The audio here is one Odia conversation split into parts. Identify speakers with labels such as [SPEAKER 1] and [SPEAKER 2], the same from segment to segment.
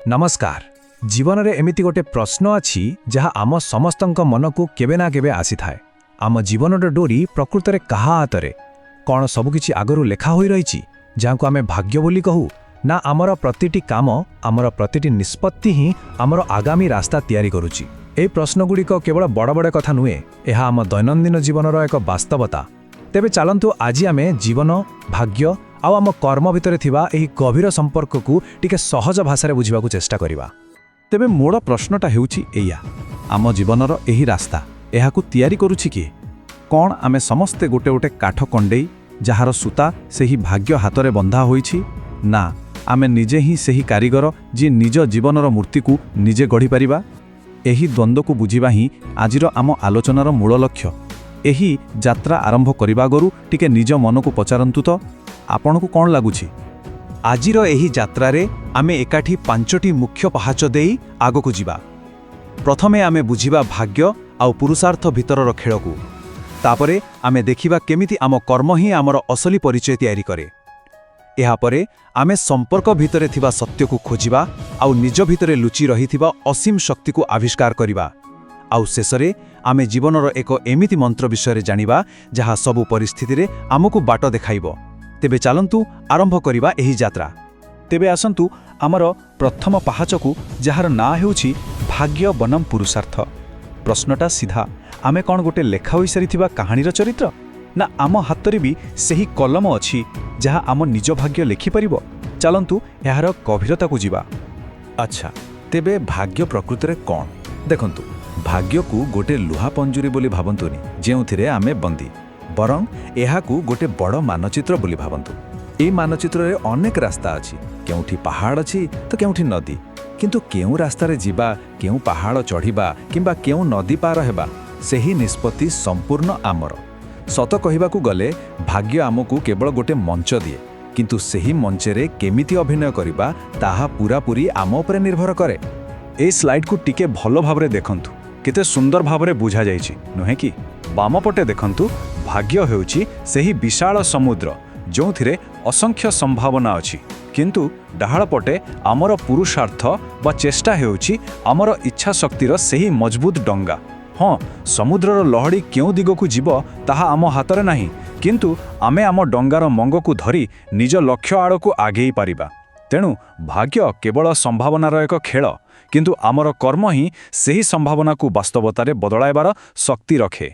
[SPEAKER 1] ନମସ୍କାର। ଜୀବନରେ ଏମିତି ଗୋଟେ ପ୍ରଶ୍ନ ଅଛି, ଯାହା ଆମ ସମସ୍ତଙ୍କ ମନକୁ କେବେ ନା କେବେ ଆସିଥାଏ। ଆମ ଜୀବନର ଡୋରି ପ୍ରକୃତରେ କାହା ହାତରେ? କ'ଣ ସବୁକିଛି ଆଗରୁ ଲେଖା ହୋଇ ରହିଛି, ଯାହାକୁ ଆମେ ଭାଗ୍ୟ ବୋଲି କହୁ, ନା ଆମର ପ୍ରତିଟି କାମ, ଆମର ପ୍ରତିଟି ନିଷ୍ପତ୍ତି ହିଁ ଆମର ଆଗାମୀ ରାସ୍ତା ତିଆରି କରୁଛି? ଏହି ପ୍ରଶ୍ନଗୁଡ଼ିକ କେବଳ ବଡ଼ ବଡ଼ କଥା ନୁହେଁ, ଏହା ଆମ ଦୈନନ୍ଦିନ ଜୀବନର ଏକ ବାସ୍ତବତା। ତେବେ ଚାଲନ୍ତୁ, ଆଜି ଆମେ ଜୀବନ, ଭାଗ୍ୟ ଆଉ ଆମ କର୍ମ ଭିତରେ ଥିବା ଏହି ଗଭୀର ସମ୍ପର୍କକୁ ଟିକେ ସହଜ ଭାଷାରେ ବୁଝିବାକୁ ଚେଷ୍ଟା କରିବା।
[SPEAKER 2] ତେବେ ମୂଳ ପ୍ରଶ୍ନଟା ହେଉଛି ଏଇଆ, ଆମ ଜୀବନର ଏହି ରାସ୍ତା, ଏହାକୁ ତିଆରି କରୁଛି କିଏ? କ'ଣ ଆମେ ସମସ୍ତେ ଗୋଟେ ଗୋଟେ କାଠ କଣ୍ଡେଇ, ଯାହାର ସୂତା ସେହି ଭାଗ୍ୟ ହାତରେ ବନ୍ଧା ହୋଇଛି, ନା ଆମେ ନିଜେ ହିଁ ସେହି କାରିଗର, ଯିଏ ନିଜ ଜୀବନର ମୂର୍ତ୍ତିକୁ ନିଜେ ଗଢ଼ିପାରିବା? ଏହି ଦ୍ୱନ୍ଦ୍ୱକୁ ବୁଝିବା ହିଁ ଆଜିର ଆମ ଆଲୋଚନାର ମୂଳ ଲକ୍ଷ୍ୟ। ଏହି ଯାତ୍ରା ଆରମ୍ଭ କରିବା ଆଗରୁ ଟିକେ ନିଜ ମନକୁ ପଚାରନ୍ତୁ ତ, ଆପଣଙ୍କୁ କ'ଣ ଲାଗୁଛି?
[SPEAKER 1] ଆଜିର ଏହି ଯାତ୍ରାରେ ଆମେ ଏକାଠି ପାଞ୍ଚଟି ମୁଖ୍ୟ ପାହାଚ ଦେଇ ଆଗକୁ ଯିବା। ପ୍ରଥମେ ଆମେ ବୁଝିବା ଭାଗ୍ୟ ଆଉ ପୁରୁଷାର୍ଥ ଭିତରର ଖେଳକୁ। ତାପରେ ଆମେ ଦେଖିବା କେମିତି ଆମ କର୍ମ ହିଁ ଆମର ଅସଲି ପରିଚୟ ତିଆରି କରେ। ଏହାପରେ ଆମେ ସମ୍ପର୍କ ଭିତରେ ଥିବା ସତ୍ୟକୁ ଖୋଜିବା ଆଉ ନିଜ ଭିତରେ ଲୁଚି ରହିଥିବା ଅସୀମ ଶକ୍ତିକୁ ଆବିଷ୍କାର କରିବା। ଆଉ ଶେଷରେ ଆମେ ଜୀବନର ଏକ ଏମିତି ମନ୍ତ୍ର ବିଷୟରେ ଜାଣିବା, ଯାହା ସବୁ ପରିସ୍ଥିତିରେ ଆମକୁ ବାଟ ଦେଖାଇବ। ତେବେ ଚାଲନ୍ତୁ, ଆରମ୍ଭ କରିବା ଏହି ଯାତ୍ରା।
[SPEAKER 2] ତେବେ ଆସନ୍ତୁ ଆମର ପ୍ରଥମ ପାହାଚକୁ, ଯାହାର ନାଁ ହେଉଛି ଭାଗ୍ୟ ବନାମ ପୁରୁଷାର୍ଥ। ପ୍ରଶ୍ନଟା ସିଧା, ଆମେ କ'ଣ ଗୋଟେ ଲେଖା ହୋଇସାରିଥିବା କାହାଣୀର ଚରିତ୍ର, ନା ଆମ ହାତରେ ବି ସେହି କଲମ ଅଛି, ଯାହା ଆମ ନିଜ ଭାଗ୍ୟ ଲେଖିପାରିବ? ଚାଲନ୍ତୁ, ଏହାର ଗଭୀରତାକୁ ଯିବା।
[SPEAKER 3] ଆଚ୍ଛା, ତେବେ ଭାଗ୍ୟ ପ୍ରକୃତରେ କ'ଣ? ଦେଖନ୍ତୁ, ଭାଗ୍ୟକୁ ଗୋଟେ ଲୁହା ପଞ୍ଜୁରୀ ବୋଲି ଭାବନ୍ତୁନି, ଯେଉଁଥିରେ ଆମେ ବନ୍ଦୀ। ବରଂ ଏହାକୁ ଗୋଟେ ବଡ଼ ମାନଚିତ୍ର ବୋଲି ଭାବନ୍ତୁ। ଏହି ମାନଚିତ୍ରରେ ଅନେକ ରାସ୍ତା ଅଛି। କେଉଁଠି ପାହାଡ଼ ଅଛି ତ କେଉଁଠି ନଦୀ। କିନ୍ତୁ କେଉଁ ରାସ୍ତାରେ ଯିବା, କେଉଁ ପାହାଡ଼ ଚଢ଼ିବା କିମ୍ବା କେଉଁ ନଦୀ ପାର ହେବା, ସେହି ନିଷ୍ପତ୍ତି ସମ୍ପୂର୍ଣ୍ଣ ଆମର। ସତ କହିବାକୁ ଗଲେ ଭାଗ୍ୟ ଆମକୁ କେବଳ ଗୋଟେ ମଞ୍ଚ ଦିଏ, କିନ୍ତୁ ସେହି ମଞ୍ଚରେ କେମିତି ଅଭିନୟ କରିବା, ତାହା ପୂରାପୂରି ଆମ ଉପରେ ନିର୍ଭର କରେ।
[SPEAKER 2] ଏଇ ସ୍ଲାଇଡ୍କୁ ଟିକେ ଭଲ ଭାବରେ ଦେଖନ୍ତୁ। କେତେ ସୁନ୍ଦର ଭାବରେ ବୁଝାଯାଇଛି, ନୁହେଁ କି? ବାମ ପଟେ ଦେଖନ୍ତୁ, ଭାଗ୍ୟ ହେଉଛି ସେହି ବିଶାଳ ସମୁଦ୍ର, ଯେଉଁଥିରେ ଅସଂଖ୍ୟ ସମ୍ଭାବନା ଅଛି। କିନ୍ତୁ ଡାହାଣ ପଟେ ଆମର ପୁରୁଷାର୍ଥ ବା ଚେଷ୍ଟା ହେଉଛି ଆମର ଇଚ୍ଛାଶକ୍ତିର ସେହି ମଜବୁତ ଡଙ୍ଗା। ହଁ, ସମୁଦ୍ରର ଲହଡ଼ି କେଉଁ ଦିଗକୁ ଯିବ, ତାହା ଆମ ହାତରେ ନାହିଁ, କିନ୍ତୁ ଆମେ ଆମ ଡଙ୍ଗାର ମଙ୍ଗକୁ ଧରି ନିଜ ଲକ୍ଷ୍ୟ ଆଡ଼କୁ ଆଗେଇ ପାରିବା। ତେଣୁ ଭାଗ୍ୟ କେବଳ ସମ୍ଭାବନାର ଏକ ଖେଳ, କିନ୍ତୁ ଆମର କର୍ମ ହିଁ ସେହି ସମ୍ଭାବନାକୁ ବାସ୍ତବତାରେ ବଦଳାଇବାର ଶକ୍ତି ରଖେ।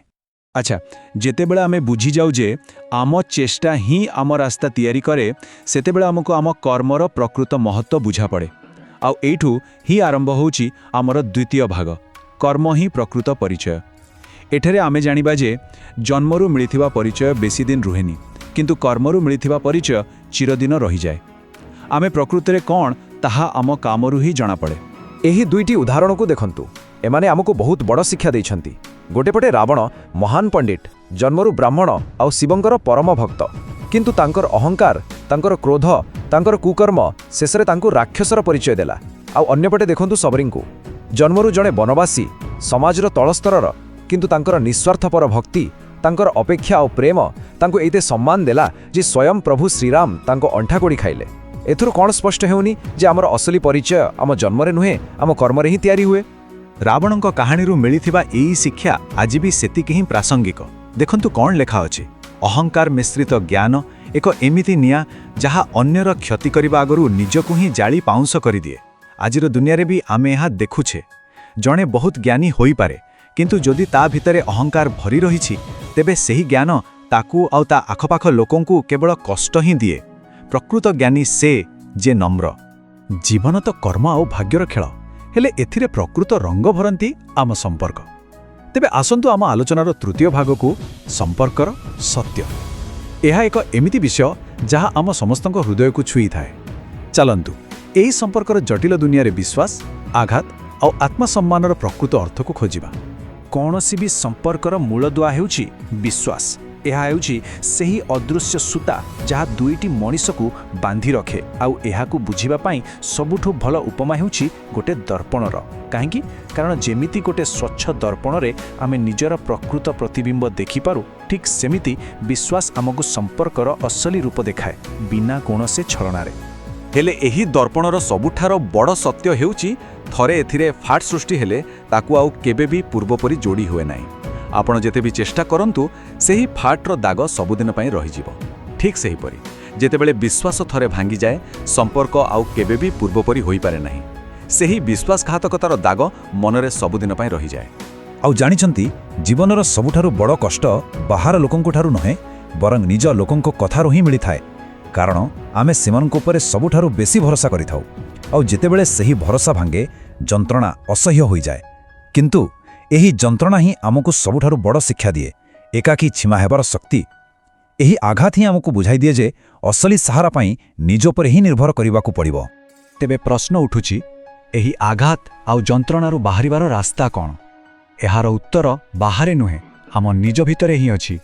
[SPEAKER 1] ଆଚ୍ଛା, ଯେତେବେଳେ ଆମେ ବୁଝିଯାଉ ଯେ ଆମ ଚେଷ୍ଟା ହିଁ ଆମ ରାସ୍ତା ତିଆରି କରେ, ସେତେବେଳେ ଆମକୁ ଆମ କର୍ମର ପ୍ରକୃତ ମହତ୍ତ୍ୱ ବୁଝାପଡ଼େ। ଆଉ ଏଇଠୁ ହିଁ ଆରମ୍ଭ ହେଉଛି ଆମର ଦ୍ୱିତୀୟ ଭାଗ, କର୍ମ ହିଁ ପ୍ରକୃତ ପରିଚୟ। ଏଠାରେ ଆମେ ଜାଣିବା ଯେ ଜନ୍ମରୁ ମିଳିଥିବା ପରିଚୟ ବେଶୀ ଦିନ ରୁହେନି, କିନ୍ତୁ କର୍ମରୁ ମିଳିଥିବା ପରିଚୟ ଚିରଦିନ ରହିଯାଏ। ଆମେ ପ୍ରକୃତରେ କ'ଣ, ତାହା ଆମ କାମରୁ ହିଁ ଜଣାପଡ଼େ।
[SPEAKER 4] ଏହି ଦୁଇଟି ଉଦାହରଣକୁ ଦେଖନ୍ତୁ। ଏମାନେ ଆମକୁ ବହୁତ ବଡ଼ ଶିକ୍ଷା ଦେଇଛନ୍ତି। ଗୋଟେ ପଟେ ରାବଣ, ମହାନ ପଣ୍ଡିତ, ଜନ୍ମରୁ ବ୍ରାହ୍ମଣ ଆଉ ଶିବଙ୍କର ପରମ ଭକ୍ତ। କିନ୍ତୁ ତାଙ୍କର ଅହଙ୍କାର, ତାଙ୍କର କ୍ରୋଧ, ତାଙ୍କର କୁକର୍ମ ଶେଷରେ ତାଙ୍କୁ ରାକ୍ଷସର ପରିଚୟ ଦେଲା। ଆଉ ଅନ୍ୟପଟେ ଦେଖନ୍ତୁ ଶବରୀଙ୍କୁ। ଜନ୍ମରୁ ଜଣେ ବନବାସୀ, ସମାଜର ତଳସ୍ତରର, କିନ୍ତୁ ତାଙ୍କର ନିସ୍ୱାର୍ଥପର ଭକ୍ତି, ତାଙ୍କର ଅପେକ୍ଷା ଆଉ ପ୍ରେମ ତାଙ୍କୁ ଏତେ ସମ୍ମାନ ଦେଲା ଯେ ସ୍ୱୟଂ ପ୍ରଭୁ ଶ୍ରୀରାମ ତାଙ୍କ ଅଣ୍ଠାକୋଡ଼ି ଖାଇଲେ। ଏଥିରୁ କ'ଣ ସ୍ପଷ୍ଟ ହେଉନି ଯେ ଆମର ଅସଲି ପରିଚୟ ଆମ ଜନ୍ମରେ ନୁହେଁ, ଆମ କର୍ମରେ ହିଁ ତିଆରି ହୁଏ?
[SPEAKER 3] ରାବଣଙ୍କ କାହାଣୀରୁ ମିଳିଥିବା ଏଇ ଶିକ୍ଷା ଆଜି ବି ସେତିକି ହିଁ ପ୍ରାସଙ୍ଗିକ। ଦେଖନ୍ତୁ କ'ଣ ଲେଖା ଅଛି, ଅହଙ୍କାର ମିଶ୍ରିତ ଜ୍ଞାନ ଏକ ଏମିତି ନିଆଁ, ଯାହା ଅନ୍ୟର କ୍ଷତି କରିବା ଆଗରୁ ନିଜକୁ ହିଁ ଜାଳି ପାଉଁଶ କରିଦିଏ। ଆଜିର ଦୁନିଆରେ ବି ଆମେ ଏହା ଦେଖୁଛେ। ଜଣେ ବହୁତ ଜ୍ଞାନୀ ହୋଇପାରେ, କିନ୍ତୁ ଯଦି ତା ଭିତରେ ଅହଙ୍କାର ଭରି ରହିଛି, ତେବେ ସେହି ଜ୍ଞାନ ତାକୁ ଆଉ ତା ଆଖପାଖ ଲୋକଙ୍କୁ କେବଳ କଷ୍ଟ ହିଁ ଦିଏ। ପ୍ରକୃତ ଜ୍ଞାନୀ ସେ ଯେ ନମ୍ର। ଜୀବନ ତ କର୍ମ ଆଉ ଭାଗ୍ୟର ଖେଳ, ହେଲେ ଏଥିରେ ପ୍ରକୃତ ରଙ୍ଗ ଭରନ୍ତି ଆମ ସମ୍ପର୍କ। ତେବେ ଆସନ୍ତୁ ଆମ ଆଲୋଚନାର ତୃତୀୟ ଭାଗକୁ, ସମ୍ପର୍କର ସତ୍ୟ। ଏହା ଏକ ଏମିତି ବିଷୟ, ଯାହା ଆମ ସମସ୍ତଙ୍କ ହୃଦୟକୁ ଛୁଇଁଥାଏ। ଚାଲନ୍ତୁ, ଏହି ସମ୍ପର୍କର ଜଟିଳ ଦୁନିଆରେ ବିଶ୍ୱାସ, ଆଘାତ ଆଉ ଆତ୍ମସମ୍ମାନର ପ୍ରକୃତ ଅର୍ଥକୁ ଖୋଜିବା।
[SPEAKER 1] କୌଣସି ବି ସମ୍ପର୍କର ମୂଳଦୁଆ ହେଉଛି ବିଶ୍ୱାସ। ଏହା ହେଉଛି ସେହି ଅଦୃଶ୍ୟ ସୂତା, ଯାହା ଦୁଇଟି ମଣିଷକୁ ବାନ୍ଧି ରଖେ। ଆଉ ଏହାକୁ ବୁଝିବା ପାଇଁ ସବୁଠୁ ଭଲ ଉପମା ହେଉଛି ଗୋଟେ ଦର୍ପଣର। କାହିଁକି? କାରଣ ଯେମିତି ଗୋଟେ ସ୍ୱଚ୍ଛ ଦର୍ପଣରେ ଆମେ ନିଜର ପ୍ରକୃତ ପ୍ରତିବିମ୍ବ ଦେଖିପାରୁ, ଠିକ୍ ସେମିତି ବିଶ୍ୱାସ ଆମକୁ ସମ୍ପର୍କର ଅସଲି ରୂପ ଦେଖାଏ, ବିନା କୌଣସି ଛଳନାରେ।
[SPEAKER 2] ହେଲେ ଏହି ଦର୍ପଣର ସବୁଠାରୁ ବଡ଼ ସତ୍ୟ ହେଉଛି, ଥରେ ଏଥିରେ ଫାଟ ସୃଷ୍ଟି ହେଲେ ତାକୁ ଆଉ କେବେ ବି ପୂର୍ବପରି ଯୋଡ଼ି ହୁଏ ନାହିଁ। ଆପଣ ଯେତେ ବି ଚେଷ୍ଟା କରନ୍ତୁ, ସେହି ଫାଟର ଦାଗ ସବୁଦିନ ପାଇଁ ରହିଯିବ। ଠିକ୍ ସେହିପରି ଯେତେବେଳେ ବିଶ୍ୱାସ ଥରେ ଭାଙ୍ଗିଯାଏ, ସମ୍ପର୍କ ଆଉ କେବେ ବି ପୂର୍ବପରି ହୋଇପାରେ ନାହିଁ। ସେହି ବିଶ୍ୱାସଘାତକତାର ଦାଗ ମନରେ ସବୁଦିନ ପାଇଁ ରହିଯାଏ।
[SPEAKER 3] ଆଉ ଜାଣିଛନ୍ତି, ଜୀବନର ସବୁଠାରୁ ବଡ଼ କଷ୍ଟ ବାହାର ଲୋକଙ୍କଠାରୁ ନୁହେଁ, ବରଂ ନିଜ ଲୋକଙ୍କ କଥାରୁ ହିଁ ମିଳିଥାଏ। କାରଣ ଆମେ ସେମାନଙ୍କ ଉପରେ ସବୁଠାରୁ ବେଶୀ ଭରସା କରିଥାଉ, ଆଉ ଯେତେବେଳେ ସେହି ଭରସା ଭାଙ୍ଗେ, ଯନ୍ତ୍ରଣା ଅସହ୍ୟ ହୋଇଯାଏ। କିନ୍ତୁ ଏହି ଯନ୍ତ୍ରଣା ହିଁ ଆମକୁ ସବୁଠାରୁ ବଡ଼ ଶିକ୍ଷା ଦିଏ, ଏକାକୀ ଛିଡ଼ା ହେବାର ଶକ୍ତି। ଏହି ଆଘାତ ହିଁ ଆମକୁ ବୁଝାଇ ଦିଏ ଯେ ଅସଲି ସାହାରା ପାଇଁ ନିଜ ଉପରେ ହିଁ ନିର୍ଭର କରିବାକୁ ପଡ଼ିବ।
[SPEAKER 2] ତେବେ ପ୍ରଶ୍ନ ଉଠୁଛି, ଏହି ଆଘାତ ଆଉ ଯନ୍ତ୍ରଣାରୁ ବାହାରିବାର ରାସ୍ତା କ'ଣ? ଏହାର ଉତ୍ତର ବାହାରେ ନୁହେଁ, ଆମ ନିଜ ଭିତରେ ହିଁ ଅଛି।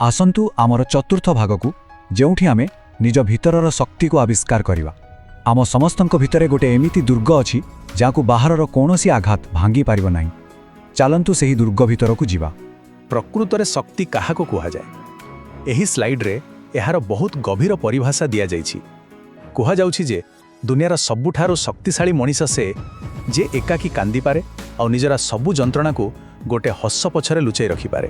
[SPEAKER 2] ଆସନ୍ତୁ ଆମର ଚତୁର୍ଥ ଭାଗକୁ, ଯେଉଁଠି ଆମେ ନିଜ ଭିତରର ଶକ୍ତିକୁ ଆବିଷ୍କାର କରିବା। ଆମ ସମସ୍ତଙ୍କ ଭିତରେ ଗୋଟେ ଏମିତି ଦୁର୍ଗ ଅଛି, ଯାହାକୁ ବାହାରର କୌଣସି ଆଘାତ ଭାଙ୍ଗି ପାରିବ ନାହିଁ। ଚାଲନ୍ତୁ, ସେହି ଦୁର୍ଗ ଭିତରକୁ ଯିବା।
[SPEAKER 5] ପ୍ରକୃତରେ ଶକ୍ତି କାହାକୁ କୁହାଯାଏ? ଏହି ସ୍ଲାଇଡ୍ରେ ଏହାର ବହୁତ ଗଭୀର ପରିଭାଷା ଦିଆଯାଇଛି। କୁହାଯାଉଛି ଯେ ଦୁନିଆର ସବୁଠାରୁ ଶକ୍ତିଶାଳୀ ମଣିଷ ସେ, ଯେ ଏକାକୀ କାନ୍ଦିପାରେ ଆଉ ନିଜର ସବୁ ଯନ୍ତ୍ରଣାକୁ ଗୋଟେ ହସ ପଛରେ ଲୁଚାଇ ରଖିପାରେ।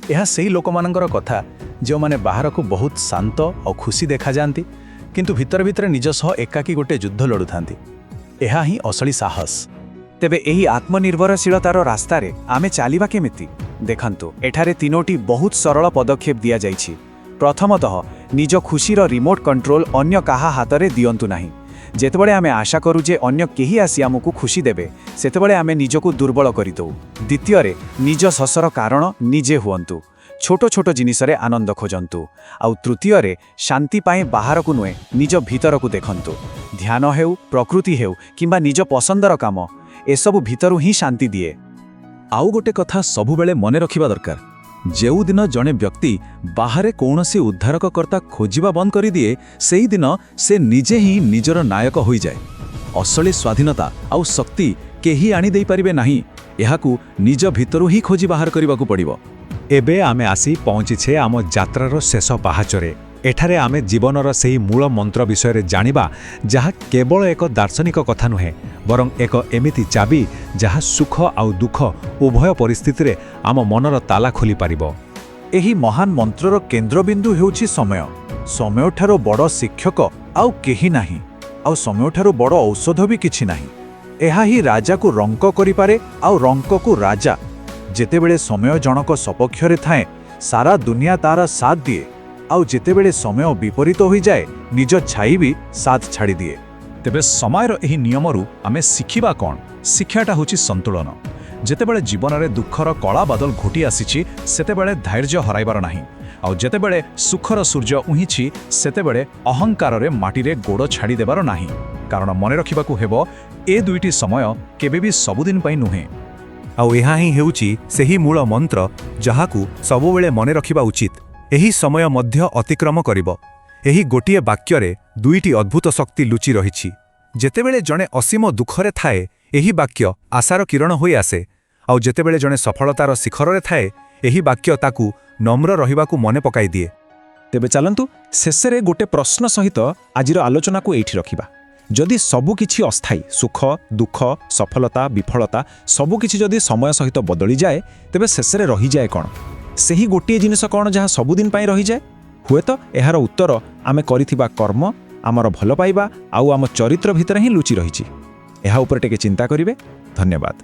[SPEAKER 5] ଏହା ସେହି ଲୋକମାନଙ୍କର କଥା, ଯେଉଁମାନେ ବାହାରକୁ ବହୁତ ଶାନ୍ତ ଆଉ ଖୁସି ଦେଖାଯାଆନ୍ତି, କିନ୍ତୁ ଭିତରେ ଭିତରେ ନିଜ ସହ ଏକାକୀ ଗୋଟେ ଯୁଦ୍ଧ ଲଢ଼ୁଥାନ୍ତି। ଏହା ହିଁ ଅସଲି ସାହସ।
[SPEAKER 1] ତେବେ ଏହି ଆତ୍ମନିର୍ଭରଶୀଳତାର ରାସ୍ତାରେ ଆମେ ଚାଲିବା କେମିତି? ଦେଖନ୍ତୁ, ଏଠାରେ ତିନୋଟି ବହୁତ ସରଳ ପଦକ୍ଷେପ ଦିଆଯାଇଛି। ପ୍ରଥମତଃ, ନିଜ ଖୁସିର ରିମୋଟ୍ କଣ୍ଟ୍ରୋଲ ଅନ୍ୟ କାହା ହାତରେ ଦିଅନ୍ତୁ ନାହିଁ। ଯେତେବେଳେ ଆମେ ଆଶା କରୁ ଯେ ଅନ୍ୟ କେହି ଆସି ଆମକୁ ଖୁସି ଦେବେ, ସେତେବେଳେ ଆମେ ନିଜକୁ ଦୁର୍ବଳ କରିଦେଉ। ଦ୍ୱିତୀୟରେ, ନିଜ ହସର କାରଣ ନିଜେ ହୁଅନ୍ତୁ। ଛୋଟ ଛୋଟ ଜିନିଷରେ ଆନନ୍ଦ ଖୋଜନ୍ତୁ। ଆଉ ତୃତୀୟରେ, ଶାନ୍ତି ପାଇଁ ବାହାରକୁ ନୁହେଁ, ନିଜ ଭିତରକୁ ଦେଖନ୍ତୁ। ଧ୍ୟାନ ହେଉ, ପ୍ରକୃତି ହେଉ କିମ୍ବା ନିଜ ପସନ୍ଦର କାମ, ଏସବୁ ଭିତରୁ ହିଁ ଶାନ୍ତି ଦିଏ।
[SPEAKER 2] ଆଉ ଗୋଟେ କଥା ସବୁବେଳେ ମନେ ରଖିବା ଦରକାର। ଯେଉଁଦିନ ଜଣେ ବ୍ୟକ୍ତି ବାହାରେ କୌଣସି ଉଦ୍ଧାରକକର୍ତ୍ତା ଖୋଜିବା ବନ୍ଦ କରିଦିଏ, ସେଇଦିନ ସେ ନିଜେ ହିଁ ନିଜର ନାୟକ ହୋଇଯାଏ। ଅସଲି ସ୍ୱାଧୀନତା ଆଉ ଶକ୍ତି କେହି ଆଣିଦେଇପାରିବେ ନାହିଁ। ଏହାକୁ ନିଜ ଭିତରୁ ହିଁ ଖୋଜି ବାହାର କରିବାକୁ ପଡ଼ିବ।
[SPEAKER 3] ଏବେ ଆମେ ଆସି ପହଞ୍ଚିଛେ ଆମ ଯାତ୍ରାର ଶେଷ ପାହାଚରେ। ଏଠାରେ ଆମେ ଜୀବନର ସେହି ମୂଳ ମନ୍ତ୍ର ବିଷୟରେ ଜାଣିବା, ଯାହା କେବଳ ଏକ ଦାର୍ଶନିକ କଥା ନୁହେଁ, ବରଂ ଏକ ଏମିତି ଚାବି, ଯାହା ସୁଖ ଆଉ ଦୁଃଖ ଉଭୟ ପରିସ୍ଥିତିରେ ଆମ ମନର ତାଲା ଖୋଲିପାରିବ।
[SPEAKER 5] ଏହି ମହାନ ମନ୍ତ୍ରର କେନ୍ଦ୍ରବିନ୍ଦୁ ହେଉଛି ସମୟ। ସମୟଠାରୁ ବଡ଼ ଶିକ୍ଷକ ଆଉ କେହି ନାହିଁ, ଆଉ ସମୟଠାରୁ ବଡ଼ ଔଷଧ ବି କିଛି ନାହିଁ। ଏହା ହିଁ ରାଜାକୁ ରଙ୍କ କରିପାରେ ଆଉ ରଙ୍କକୁ ରାଜା। ଯେତେବେଳେ ସମୟ ଜଣକ ସପକ୍ଷରେ ଥାଏ, ସାରା ଦୁନିଆ ତାର ସାଥ ଦିଏ, ଆଉ ଯେତେବେଳେ ସମୟ ବିପରୀତ ହୋଇଯାଏ, ନିଜ ଛାଇ ବି ସାଥ ଛାଡ଼ିଦିଏ।
[SPEAKER 2] ତେବେ ସମୟର ଏହି ନିୟମରୁ ଆମେ ଶିଖିବା କ'ଣ? ଶିକ୍ଷାଟା ହେଉଛି ସନ୍ତୁଳନ। ଯେତେବେଳେ ଜୀବନରେ ଦୁଃଖର କଳା ବାଦଲ ଘୋଟି ଆସିଛି, ସେତେବେଳେ ଧୈର୍ଯ୍ୟ ହରାଇବାର ନାହିଁ, ଆଉ ଯେତେବେଳେ ସୁଖର ସୂର୍ଯ୍ୟ ଉଇଁଛି, ସେତେବେଳେ ଅହଙ୍କାରରେ ମାଟିରେ ଗୋଡ଼ ଛାଡ଼ିଦେବାର ନାହିଁ। କାରଣ ମନେ ରଖିବାକୁ ହେବ, ଏ ଦୁଇଟି ସମୟ କେବେ ବି ସବୁଦିନ ପାଇଁ ନୁହେଁ।
[SPEAKER 3] ଆଉ ଏହା ହିଁ ହେଉଛି ସେହି ମୂଳ ମନ୍ତ୍ର, ଯାହାକୁ ସବୁବେଳେ ମନେ ରଖିବା ଉଚିତ। ଏହି ସମୟ ମଧ୍ୟ ଅତିକ୍ରମ କରିବ। ଏହି ଗୋଟିଏ ବାକ୍ୟରେ ଦୁଇଟି ଅଦ୍ଭୁତ ଶକ୍ତି ଲୁଚି ରହିଛି। ଯେତେବେଳେ ଜଣେ ଅସୀମ ଦୁଃଖରେ ଥାଏ, ଏହି ବାକ୍ୟ ଆଶାର କିରଣ ହୋଇ ଆସେ, ଆଉ ଯେତେବେଳେ ଜଣେ ସଫଳତାର ଶିଖରରେ ଥାଏ, ଏହି ବାକ୍ୟ ତାକୁ ନମ୍ର ରହିବାକୁ ମନେ ପକାଇଦିଏ।
[SPEAKER 4] ତେବେ ଚାଲନ୍ତୁ, ଶେଷରେ ଗୋଟେ ପ୍ରଶ୍ନ ସହିତ ଆଜିର ଆଲୋଚନାକୁ ଏଇଠି ରଖିବା। ଯଦି ସବୁକିଛି ଅସ୍ଥାୟୀ, ସୁଖ, ଦୁଃଖ, ସଫଳତା, ବିଫଳତା, ସବୁକିଛି ଯଦି ସମୟ ସହିତ ବଦଳିଯାଏ, ତେବେ ଶେଷରେ ରହିଯାଏ କ'ଣ? ସେହି ଗୋଟିଏ ଜିନିଷ କ'ଣ, ଯାହା ସବୁଦିନ ପାଇଁ ରହିଯାଏ? ହୁଏତ ଏହାର ଉତ୍ତର ଆମେ କରିଥିବା କର୍ମ, ଆମର ଭଲ ପାଇବା ଆଉ ଆମ ଚରିତ୍ର ଭିତରେ ହିଁ ଲୁଚି ରହିଛି। ଏହା ଉପରେ ଟିକେ ଚିନ୍ତା କରିବେ। ଧନ୍ୟବାଦ।